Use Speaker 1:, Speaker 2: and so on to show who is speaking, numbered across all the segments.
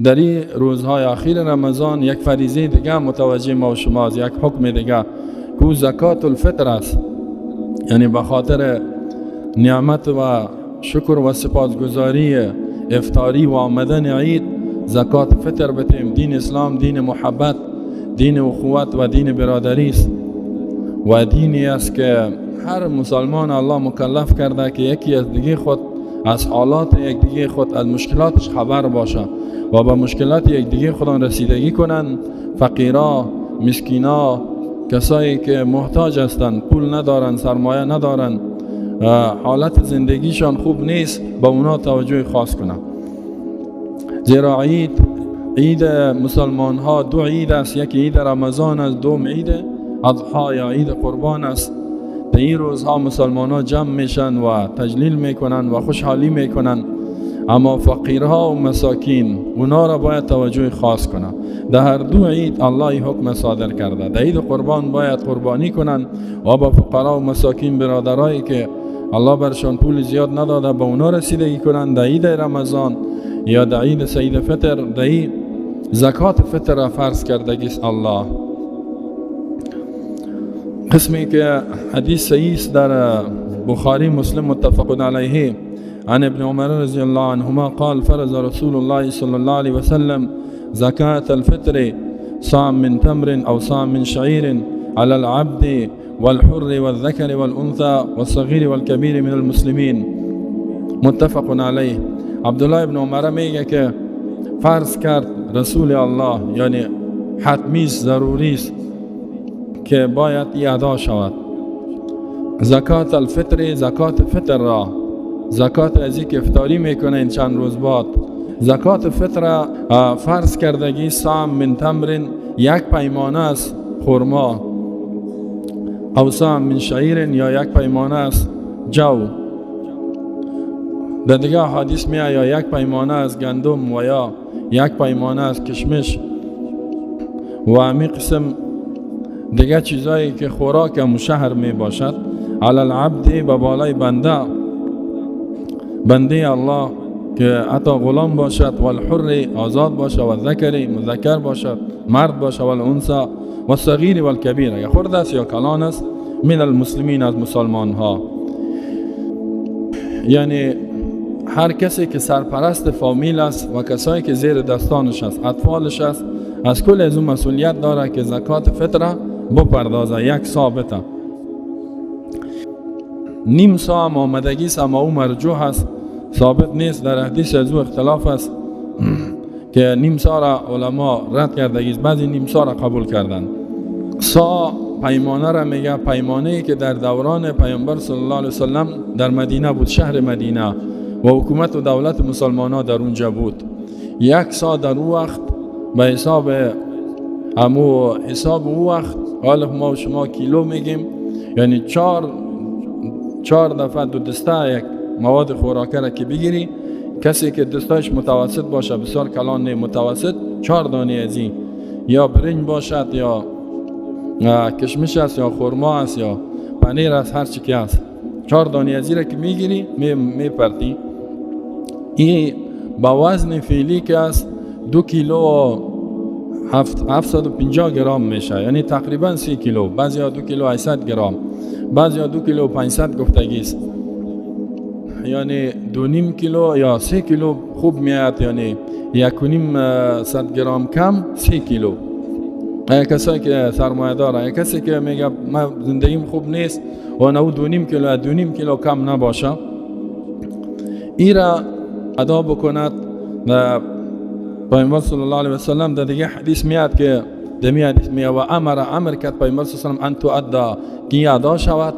Speaker 1: در این روزهای اخیر رمضان یک فریضه دیگه متوجه ما و شما، یک حکم دیگه که زکات الفطر است. یعنی به خاطر نعمت و شکر و سپاسگزاری افطاری و آمدن عید زکات فطر بتیم. دین اسلام دین محبت، دین اخوت و دین برادری است و دینی است که هر مسلمان الله مکلف کرده که یکی از دیگه خود از حالات یکدیگه خود، از مشکلاتش خبر باشه و با مشکلات یکدیگه خودان رسیدگی کنند. فقیرا، مسکینا، کسایی که محتاج هستند، پول ندارند، سرمایه ندارند، حالت زندگیشان خوب نیست، با اونا توجه خاص کنند. زیرا عید مسلمان ها دو عید است، یکی عید رمضان است، دوم عید اضحی یا عید قربان است. در این روزها مسلمان ها جمع میشن و تجلیل میکنن و خوشحالی میکنن، اما فقیرها و مساکین اونا را باید توجه خاص کنن. در هر دو عید الله حکم صادر کرده. در عید قربان باید قربانی کنن و با فقرا و مساکین، برادرایی که الله برشان پول زیاد نداده، به اونا رسیدگی کنن. در عید رمضان یا در عید سعید فطر، در زکات فطر را فرض کردگیست الله. قسمی که حدیث صحیح است در بخاری مسلم متفق علیه، عن ابن عمر رضی الله عنهما قال فرض رسول الله صلى الله عليه وسلم زكاة الفطر صاع من تمر أو صاع من شعير على العبد والحر والذكر والأنثى والصغير والكبير من المسلمين متفق علیه. عبدالله ابن عمر میگه که فرض کرد رسول الله، یعنی حتمی است، ضروری است که باید ای ادا شود زکات الفطر، زکات فطر را، زکات از که افطاری میکنه این چند روز بعد، زکات فطر فرض کردگی صاع من تمر، یک پیمانه است خرما، او صاع من شعیر یا یک پیمانه است جو. در دیگه حدیث می یا یک پیمانه از گندم و یا یک پیمانه از کشمش و همی قسم دیگه چیزایی که خوراک مشهر می باشد. علی العبد، به بالای بنده، بنده الله که حتی غلام باشد، و الحر آزاد باشد، و الذکر مذکر باشد، مرد باشد، و الانثى و الصغیر و الکبیر، اگر خرد است یا کلان است، من المسلمین، از مسلمان ها. یعنی هر کسی که سرپرست فامیل است و کسایی که زیر دستانش است، اطفالش است، از کل از اون مسئولیت داره که زکات فطره بپردازه. یک ثابته نیم سا هم آمدگی است، اما او مرجوح است، ثابت نیست. در حدیث از او اختلاف است که نیم سا را علما رد کردگی است، بعضی نیم سا را قبول کردند. سا پیمانه را میگه، پیمانه ای که در دوران پیامبر صلی الله علیه وسلم در مدینه بود، شهر مدینه، و حکومت و دولت مسلمان ها در اونجا بود. یک سا در او وقت به حساب امو حساب او وقت، حالا ما و شما کیلو میگیم، یعنی چهار دفعه دو دسته یک مواد خوراکه را که بگیری، کسی که دستایش متوسط باشه، بسیار کلان نه، متوسط، 4 دانه از این یا برنج باشد یا کشمش است یا خرما است یا پنیر است، هر چی که است، 4 دانه از این را که میگیری میپرتی، این با وزن فعلی که است 2 کیلو 750 گرم میشه، یعنی تقریبا 30 کیلو، بعضی ها 2 کیلو 800 گرم، بعضی ها 2 کیلو 500 گفتگی است، یعنی 2.5 کیلو یا 3 کیلو خوب میاد، یعنی 1.5 گرم کم 3 کیلو. اگه کسایی که سرمایه داره، اگه کسی که میگه من زندگیم خوب نیست و نه 2.5 کیلو، 2.5 کیلو کم نباشه، ای را ادا بکند. و پیامبر صلی الله علیه و سلم در دیگه حدیث میاد که دمی حدیث میاد و امر کرد پیامبر صلی الله علیه و سلم ان تؤدى، که ادا شود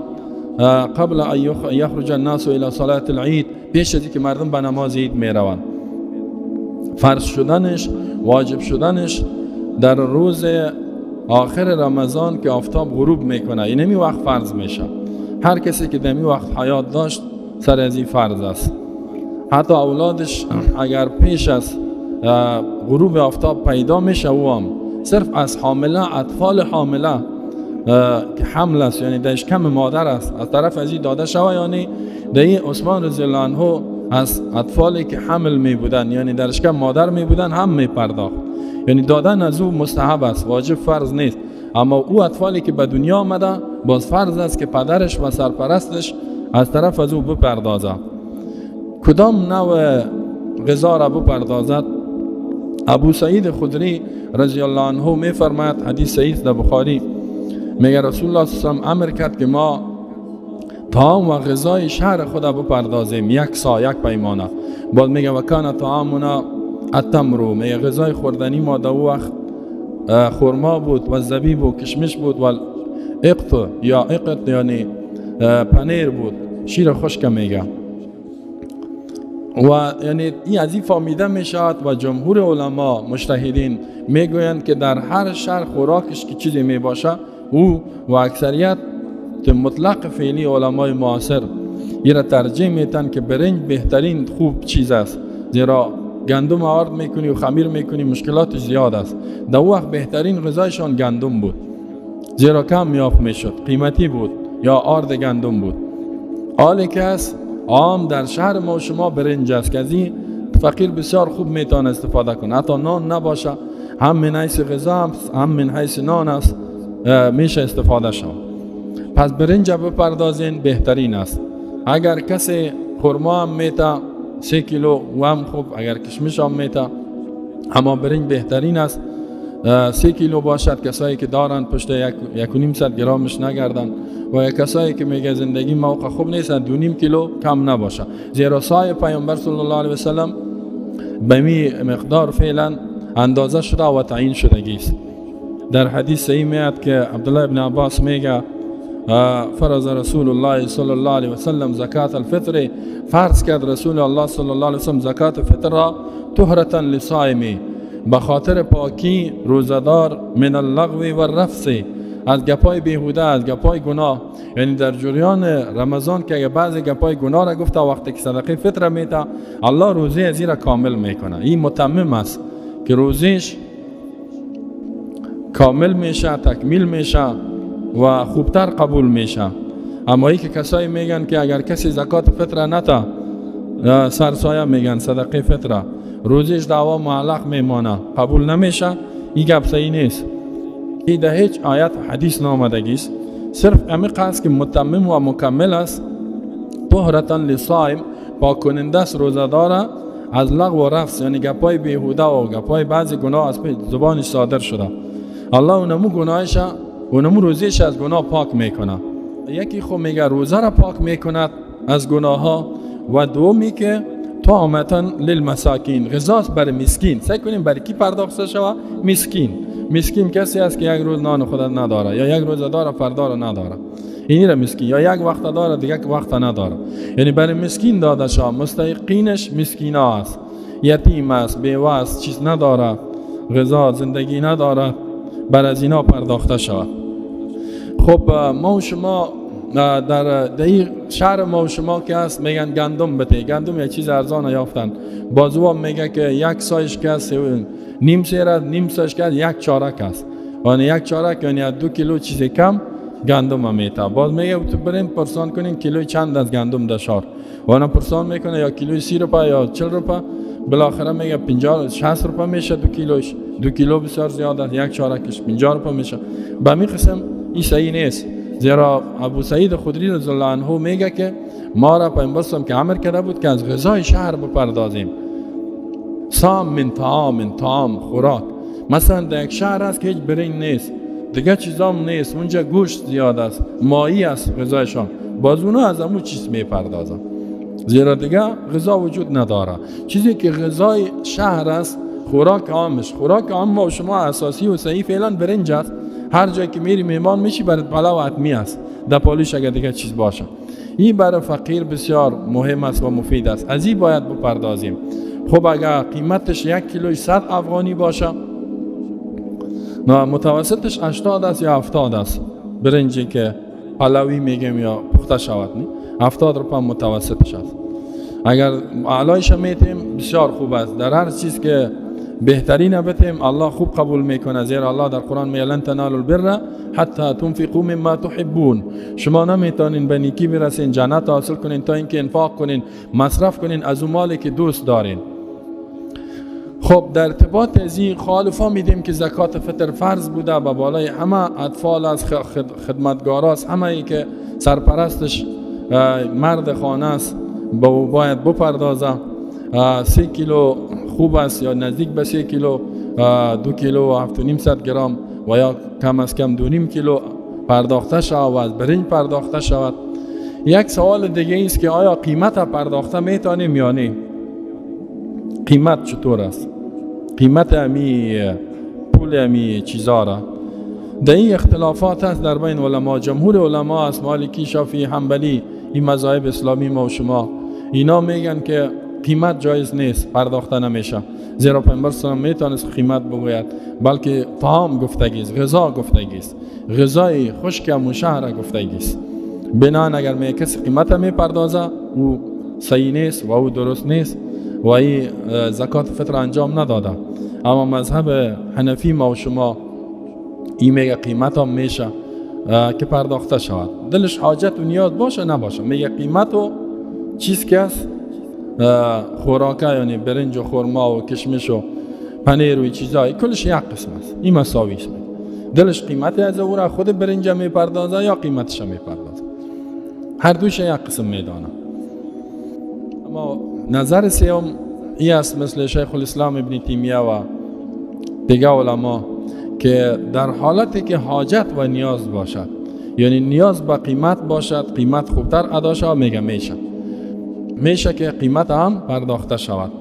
Speaker 1: قبل ان یخرج الناس الى صلاة العید، پیش از اینکه مردم به نماز عید میروند. فرض شدنش، واجب شدنش در روز آخر رمضان که آفتاب غروب میکنه، اینمی وقت فرض میشه. هر کسی که دمی وقت حیات داشت سر از این فرض است. حتی اولادش اگر پیش از غروب آفتاب پیدا میشه، او هم صرف از حامله، اطفال حامله که حمل است، یعنی در شکم مادر است، از طرف از این داده شوه. یعنی در این عثمان رضی الله عنه از اطفالی که حمل می بودن، یعنی در شکم مادر می بودن هم می پرداخت. یعنی دادن از او مستحب است، واجب فرض نیست. اما او اطفالی که به دنیا آمده باز فرض است که پدرش و سرپرستش از طرف از او بپردازد. کدام نوع غذا را بپردازد؟ ابو سعید خدری رضی الله عنه می فرماید، حدیث صحیح در بخاری، میگه رسول الله صلی الله علیه و امر کرد که ما طعام و غذای شهر خود بپردازیم، یک سا، یک پیمانه. باز میگه و کان طعامنا التمر، میگه غذای خوردنی ما در وقت خرما بود و زبیب و کشمش بود و اقط یا اقط یعنی پنیر بود، شیر خشک میگه. و یعنی این از این فهمیده میشود و جمهور علما مجتهدین میگویند که در هر شهر خوراکش که چیزی میباشه او و اکثریت مطلق فعلی علمای معاصر این را ترجیح میتن که برنج بهترین خوب چیز است، زیرا گندم آرد میکنی و خمیر میکنی مشکلاتش زیاد است. در وقت بهترین غذایشان گندم بود، زیرا کم یافت میشد، قیمتی بود یا آرد گندم بود. حالی که است عام در شهر ما و شما برنج است که از این فقیر بسیار خوب میتونه استفاده کنه، حتی نان نباشه هم من حیث غذا هم من حیث نان است میشه استفاده شد. پس برنج بپردازین بهترین است. اگر کسی خرما هم میته 3 کیلو و هم خوب، اگر کشمش هم میته، اما برنج بهترین است. 3 کیلو باشد کسایی که دارن پشت 1.5 گرامش نگردن، و کسایی که میگه زندگی موقع خوب نیست 2.5 کیلو کم نباشه، زیرا سایه پیامبر صلی الله علیه و سلم به می مقدار فعلا اندازه شده و تعیین شدگی است. در حدیث صحیح میاد که عبدالله ابن عباس میگه فرض رسول الله صلی الله علیه و سلم زکات الفطر، فرض کرد رسول الله صلی الله علیه و سلم زکات فطر را طهرتا لصائمی، به خاطر پاکی روزدار، من اللغو و الرفث، از گپای بیهوده، از گپای گناه. یعنی در جریان رمضان که اگه بعضی گپای گناه را گفته وقتی که صدقه فطر میده الله روزه از این را کامل میکنه. این متمم است که روزیش کامل میشه، تکمیل میشه و خوبتر قبول میشه. اما ای که کسایی میگن که اگر کسی زکات فطر نتا سرسایه میگن صدقه فطر، روزیش دعوا معلق میمانه، قبول نمیشه، این گپ صحیح نیست. این در هیچ آیت حدیث نامدگی است، صرف عمیق است که متمم و مکمل است. طهرتا لصائم، پاک کننده است روزه‌دار از لغو و رفث، یعنی گپای بیهوده و گپای بعضی گناه از زبانش صادر شده، الله اونمو گناهش اونمو روزیش از گناه پاک میکنه. یکی خو میگه روزه را پاک میکند از گناه ها، و دومی که طعمتا للمساکین، غذاست برای مسکین. سعی کنیم برای کی پرداخت شود؟ مسکین. مسکین کسی است که یک روز نان خود نداره، یا یک روز داره فردا را نداره، اینی را مسکین، یا یک وقت داره دیگه وقت نداره. یعنی برای مسکین داده شود، مستحقینش مسکینا است، یتیم است، بیوه است، چیز نداره، غذا زندگی نداره، بر از اینا پرداخته شود. خب ما و شما در شهر ما و شما که هست میگن گندم بده، گندم یک چیز ارزان یافتن، بازو هم میگه که یک سایش که هست نیم سیر است، نیم سایش که یک چارک است، یعنی یک چارک یعنی 2 کیلو چیز کم گندم هم میته. باز میگه تو بریم پرسان کنین کیلوی چند از گندم در شهر، و انا پرسان میکنه یا کیلوی 30 روپه یا 40 روپه، بالاخره میگه 50 60 روپه میشه 2 کیلوش، 2 کیلو بسیار زیاد است، یک چارکش 50 روپه میشه. به می قسم این صحیح نیست، زیرا ابو سعید خدری رضی الله عنه میگه که ما را پیامبر صلی که امر کرده بود که از غذای شهر بپردازیم، سام من طعام، طعام خوراک. مثلا در یک شهر است که هیچ برنج نیست، دیگه چیزام نیست، اونجا گوشت زیاد است، ماهی است غذایشان، باز اونا از امو چیز میپردازن، زیرا دیگه غذا وجود نداره. چیزی که غذای شهر است خوراک عامش، خوراک عام ما و شما اساسی و صحیح فعلا برنج است. هر جایی که میری میمان میشی برات پلاو حتمی است، در پالیش اگر دیگه چیز باشه. این برای فقیر بسیار مهم است و مفید است، از این باید بپردازیم. خب اگر قیمتش 1 کیلوی 100 افغانی باشه، متوسطش 80 است یا 70 است، برنجی که پلاوی میگیم یا پخته شود، 70 روپه متوسطش است. اگر اعلایش میتیم بسیار خوب است. در هر چیز که بهترین بتیم الله خوب قبول میکنه. زیرا الله در قرآن میگه لن تنالوا البر حتی تنفقوا مما تحبون. شما نمیتونین به نیکی برسین، جنت حاصل کنین تا اینکه انفاق کنین، مصرف کنین از اون مالی که دوست دارین. خب در ارتباط از این خالفا میدیم که زکات فطر فرض بوده به بالای همه اطفال است، خدمتگار است، همه ای که سرپرستش مرد خانه است باید بپردازه. 3 کیلو خوب است یا نزدیک به 3 کیلو، 2 کیلو و 7.5 گرم و یا کم از کم 2.5 کیلو پرداخته شود و از برنج پرداخته شود. یک سوال دیگه است که آیا قیمت پرداخته میتونیم یا نه؟ قیمت چطور است؟ قیمت امی پول امی چیزا را در این اختلافات هست در بین علما. جمهور علما است، مالکی، شافعی، حنبلی، این مذاهب اسلامی ما و شما، اینا میگن که قیمت جایز نیست، پرداخته نمیشه. زیرا پیامبر صلی الله علیه و میتونست قیمت بگوید، بلکه طعام گفتگی است، غذا گفتگی است، غذای خشک مشهر گفتگی است. بنان اگر می کسی قیمت میپردازه او صحیح نیست و او درست نیست و ای زکات فطر انجام نداده. اما مذهب حنفی ما و شما این میگه قیمت هم میشه که پرداخته شود، دلش حاجت و نیاز باشه نباشه، میگه قیمت و چیز که است خوراکه، یعنی برنج و خرما و کشمش و پنیر و چیزای کلش یک قسم است، این مساوی است. دلش قیمت از او را خود برنج میپردازه یا قیمتش میپردازه، هر دوش یک قسم میدانه. اما نظر سوم ای است مثل شیخ الاسلام ابن تیمیه و دیگه علما که در حالتی که حاجت و نیاز باشد، یعنی نیاز به قیمت باشد، قیمت خوبتر ادا شود، میگه میشه که قیمت هم پرداخته شود.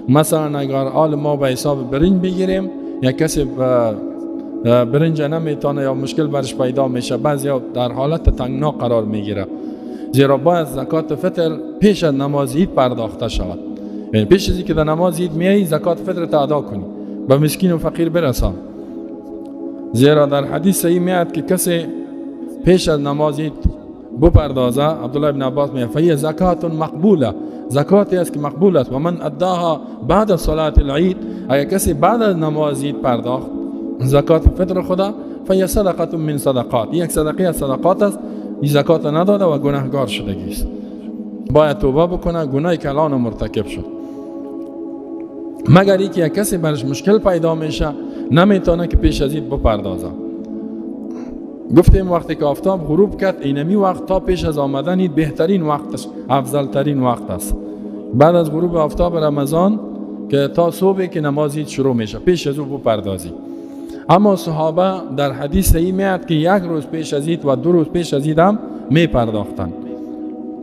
Speaker 1: مثلا اگر آل ما به حساب برنج بگیریم، یک کسی برنج نمیتونه یا مشکل برش پیدا میشه، بعضی در حالت تنگنا قرار میگیره، زیرا باید زکات فطر پیش از نماز عید پرداخته شود. یعنی پیش از اینکه در نماز عید میایی زکات فطر تا ادا کنی، به مسکین و فقیر برسان. زیرا در حدیث صحیح میاد که کسی پیش از نماز عید بپردازه، عبدالله ابن عباس میگه فهی زکات مقبوله، زکاتی است که مقبول است. و من اداها بعد صلاه العید، اگر کسی بعد از نماز عید پرداخت زکات فطر خدا، فهی صدقه من صدقات، یک صدقه از صدقات است. این زکات نداده و گناهگار شدگی است، باید توبه بکنه، گناه کلان مرتکب شد. مگر اینکه یک کسی برش مشکل پیدا میشه نمیتونه که پیش از عید بپردازه. گفتیم وقتی که آفتاب غروب کرد، اینمی وقت تا پیش از آمدن عید بهترین وقتش، افضل ترین وقت است. بعد از غروب آفتاب رمضان که تا صبح که نماز عید شروع میشه، پیش از او بپردازی. اما صحابه در حدیث صحیح میاد که یک روز پیش از عید و 2 روز پیش از عید هم میپرداختن.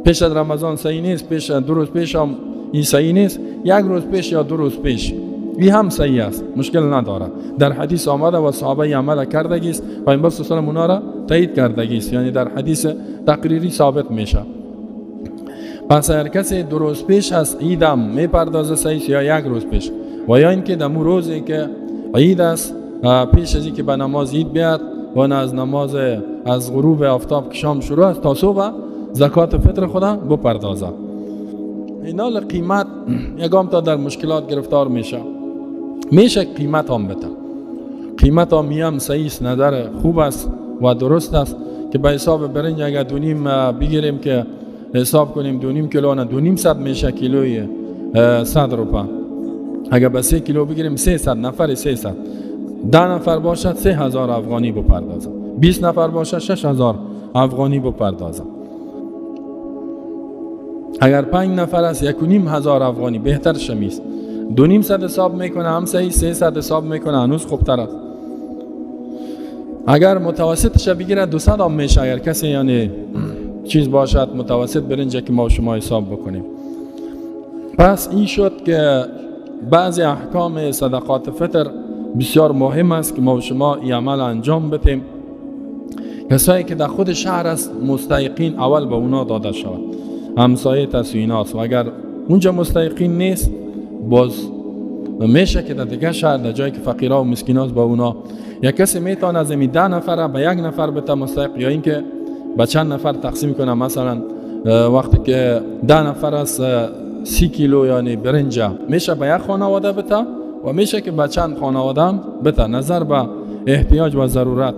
Speaker 1: پیش از رمضان صحیح نیست، پیش از 2 روز پیش هم این صحیح نیست، یک روز پیش یا 2 روز پیش این هم صحیح است، مشکل نداره. در حدیث آمده و صحابه عمل کردگی است، پیامبر صلی الله علیه و آله اونا را تایید کردگی است، یعنی در حدیث تقریری ثابت میشه. پس هر کسی 2 روز پیش از عید هم میپردازه صحیح، یا یک روز پیش، و یا اینکه در روزی که عید است پیش از اینکه به نماز عید بیاد و نه از نماز از غروب آفتاب که شام شروع است تا صبح زکات فطر خدا بپردازه. اینا قیمت یگام تا در مشکلات گرفتار میشه، میشه قیمت هم بده، قیمت هم میم صحیح است، نظر خوب است و درست است که به حساب برنج اگر 2.5 بگیریم که حساب کنیم 2.5 کیلو نه 2.5 میشه کیلوی 100 روپه. اگر به 3 کیلو بگیریم 300 نفر، 300 10 نفر باشد 3000 افغانی بپردازد، 20 نفر باشد 6000 افغانی بپردازد. اگر 5 نفر است 1,500 افغانی بهتر شمیست. 2.5 حساب میکنه هم صحیح، 300 حساب میکنه هنوز خوبتر است. اگر متوسطش بگیره 200 هم میشه، اگر کسی یعنی چیز باشد متوسط برنج که ما شما حساب بکنیم. پس این شد که بعضی احکام صدقات فطر بسیار مهم است که ما و شما این عمل انجام بدیم. کسایی که در خود شهر است مستحقین اول به اونا داده شود، همسایه تسویناست، و اگر اونجا مستحقین نیست باز میشه که در دیگه شهر در جایی که فقیرا و مسکیناست با اونا، یا کسی میتونه از این 10 نفره به 1 نفر بده مستحق، یا اینکه به چند نفر تقسیم کنه. مثلا وقتی که 10 نفر از 30 کیلو یعنی برنج میشه به یک خانواده بده و میشه که به چند خانواده هم بته، نظر به احتیاج و ضرورت.